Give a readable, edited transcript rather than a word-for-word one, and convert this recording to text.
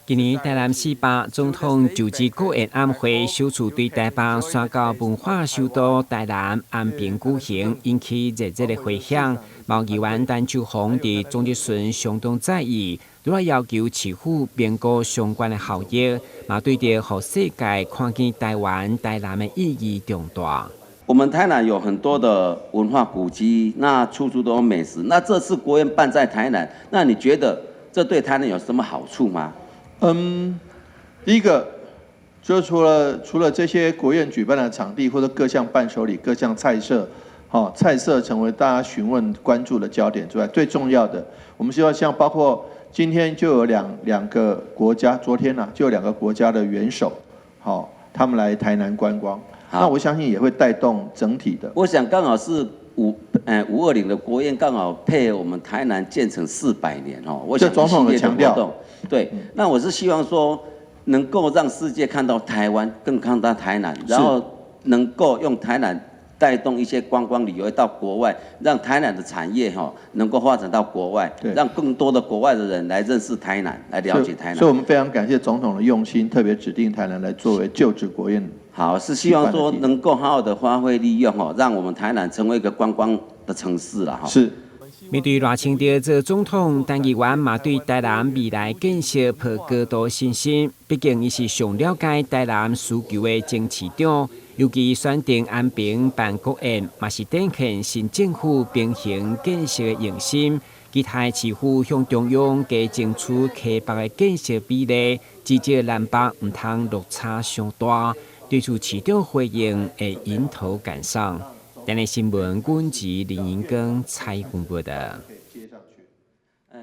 今年台南400總統就職國宴晚會首次對台北山到文化首都台南安平舉行，引起熱烈的迴響。貓議員陳秋紅佇總質詢相當在意，除了要求市府評估相關的效益，嘛對著予世界看見台灣台南的意義重大。我們台南有很多的文化古蹟，那處處都有美食。那這次國宴辦在台南，那你覺得這對台南有什麼好處嗎？第一個就除了這些國宴舉辦的場地或者各項伴手禮、各項菜色，好，菜色成為大家詢問關注的焦點之外，最重要的，我們希望像包括今天就有兩個國家，昨天呢就有兩個國家的元首，好，他們來台南觀光，那我相信也會帶動整體的。我想剛好是520的國宴剛好配合我們台南建成400年哦，我想總統的強調。對，那我是希望說，能夠讓世界看到台灣，更看到台南，然後能夠用台南帶動一些觀光旅遊到國外，讓台南的產業哈能夠發展到國外，讓更多的國外的人來認識台南，來了解台南。所以，我們非常感謝總統的用心，特別指定台南來作為就職國宴。好，是希望說能夠好好的發揮利用哦，讓我們台南成為一個觀光的城市了哈。是。面對賴清德做總統，陳議員嘛對台南未來建設抱高度信心。畢竟伊是上了解台南需求的前市長，尤其選定安平辦國宴，嘛是展現新政府平衡建設的用心。期待市府向中央加爭取溪北的建設比例，至少南北毋通落差傷大。對此市長回應會迎頭趕上。台南新聞，阮是林英庚採訪報道。